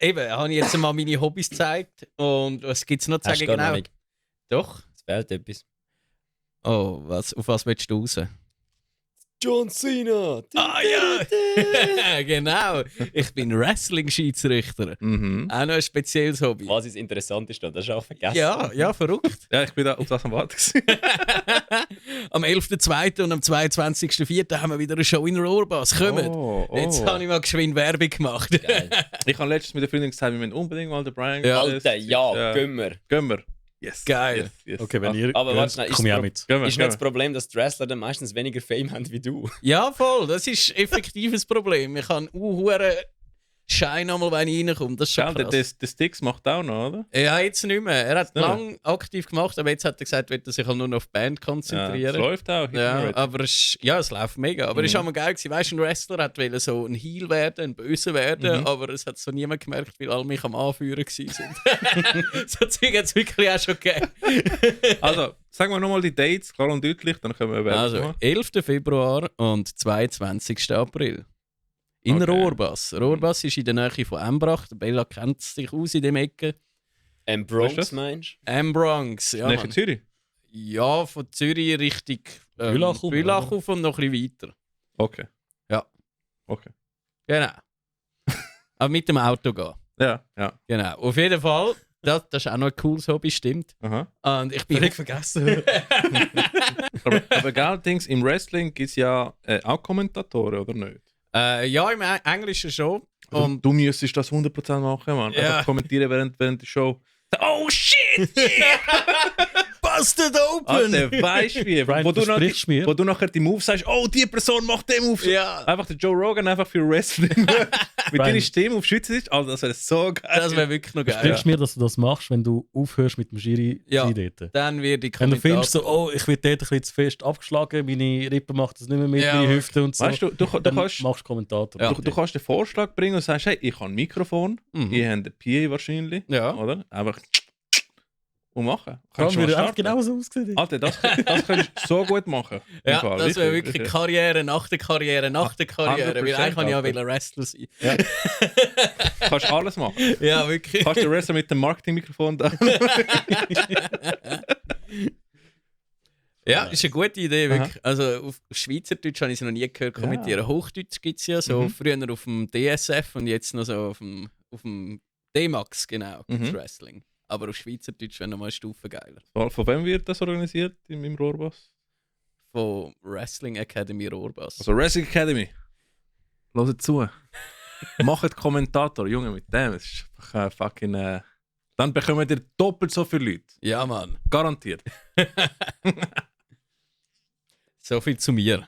eben, habe ich jetzt mal meine Hobbys gezeigt. Und was gibt es noch zu Hast sagen? du gar noch Genau. nicht. Doch. Es fehlt etwas. Oh, auf was willst du raus? John Cena! Ah ja! Genau. Ich bin Wrestling-Schiedsrichter. Mhm. Auch noch ein spezielles Hobby. Was ist interessant ist, das hast du auch vergessen. Ja, verrückt. Ja, ich bin da auf das am Warten gewesen. Am 11.02. und am 22.04. haben wir wieder eine Show in Rohrbass. Kommt! Oh. Jetzt habe ich mal geschwind Werbung gemacht. Geil. Ich habe letztens mit der Freundin gesagt, wir müssen unbedingt mal den Brian... Ja. Alter, ja, gehen wir. Gehen wir. Yes. Geil. Yes. Okay, wenn ihr Aber geht, warte schnell, komm ich auch mit. Gehen wir, Ist gehen nicht das Problem, dass die Wrestler dann meistens weniger Fame haben wie du? Ja, voll. Das ist effektiv ein Problem. Ich kann hure Schein einmal, wenn ich reinkomme. Das ist schon Gell, krass. der Sticks macht auch noch, oder? Ja, jetzt nicht mehr. Er hat Nicht mehr? lang aktiv gemacht, aber jetzt hat er gesagt, er will sich halt nur noch auf die Band Ja, es konzentrieren. läuft auch. Ja, aber es läuft mega. Aber es ist auch mal geil gewesen. Weißt du, ein Wrestler hat wollte so ein Heel werden, ein Böse werden, aber es hat so niemand gemerkt, weil alle mich am Anführen waren. So Zeug hat es wirklich auch schon gegeben. Also, sagen wir nochmal die Dates, klar und deutlich, dann können wir Werbung Also, machen. 11. Februar und 22. April. In Okay. Rohrbass. Rohrbass ist in der Nähe von Embrach. Der Bella kennt sich aus in dem Ecke. Wo ist Bronx das? meinst Bronx, ja. Nähe Mann. Zürich? Ja, von Zürich Richtung Bülach Bülach und noch ein bisschen weiter. Okay. Ja. Okay. Genau. Aber mit dem Auto gehen. Ja. Genau. Auf jeden Fall, das ist auch noch ein cooles Hobby, stimmt. Aha. Und ich bin vergessen. Aber gell, Dings, im Wrestling gibt es ja auch Kommentatoren, oder nicht? ja, im Englischen schon. Und Du müsstest das 100% machen, Mann. Ja. Einfach kommentieren während der Show. oh shit! Busted open! Alter, weißt du wie? Brian, Wo du, versprichst mir? wo du nachher die Move sagst, oh, die Person macht den Move. Ja, Einfach der Joe Rogan einfach für Wrestling. Mit Brian. deiner Stimme auf Schweizerdeutsch. Also, das wäre so geil. das wäre wirklich noch geil. Sprichst mir, dass du das machst, wenn du aufhörst mit dem Schiri Ja. dort? Dann wird die Wenn du Kommentator- filmst, so, oh, ich werde dort ein bisschen zu fest abgeschlagen, meine Rippe macht das nicht mehr mit, Ja, meine Hüfte und so. Weißt du, du dann kannst, machst du Kommentator. Ja. du kannst den Vorschlag bringen und sagst, hey, ich habe ein Mikrofon, ihr habt ein PA wahrscheinlich, Ja. oder? Einfach und machen. Dann Kannst du würde mal einfach starten. genau so aussehen. Alter, das könntest du so gut machen. Im Ja, Fall, das wäre wirklich. wirklich Karriere nach der Karriere nach der Karriere. Weil 100%, eigentlich kann ich ja Alter. wollen Wrestler sein. Ja. Kannst alles machen. Ja, wirklich. Kannst den Wrestler mit dem Marketingmikrofon da. Ja, ist eine gute Idee, wirklich. Also auf Schweizerdeutsch habe ich es noch nie gehört kommentieren. Hochdeutsch gibt es ja, so früher auf dem DSF und jetzt noch so auf dem D-Max, genau, das Wrestling. Aber auf Schweizerdeutsch wäre nochmal eine Stufe geiler. Von wem wird das organisiert im Rohrbass? Von Wrestling Academy Rohrbass. Also Wrestling Academy. Hört zu. Macht Kommentator, Junge, mit dem. Das ist einfach fucking. Dann bekommen ihr doppelt so viele Leute. Ja, Mann. Garantiert. So viel zu mir.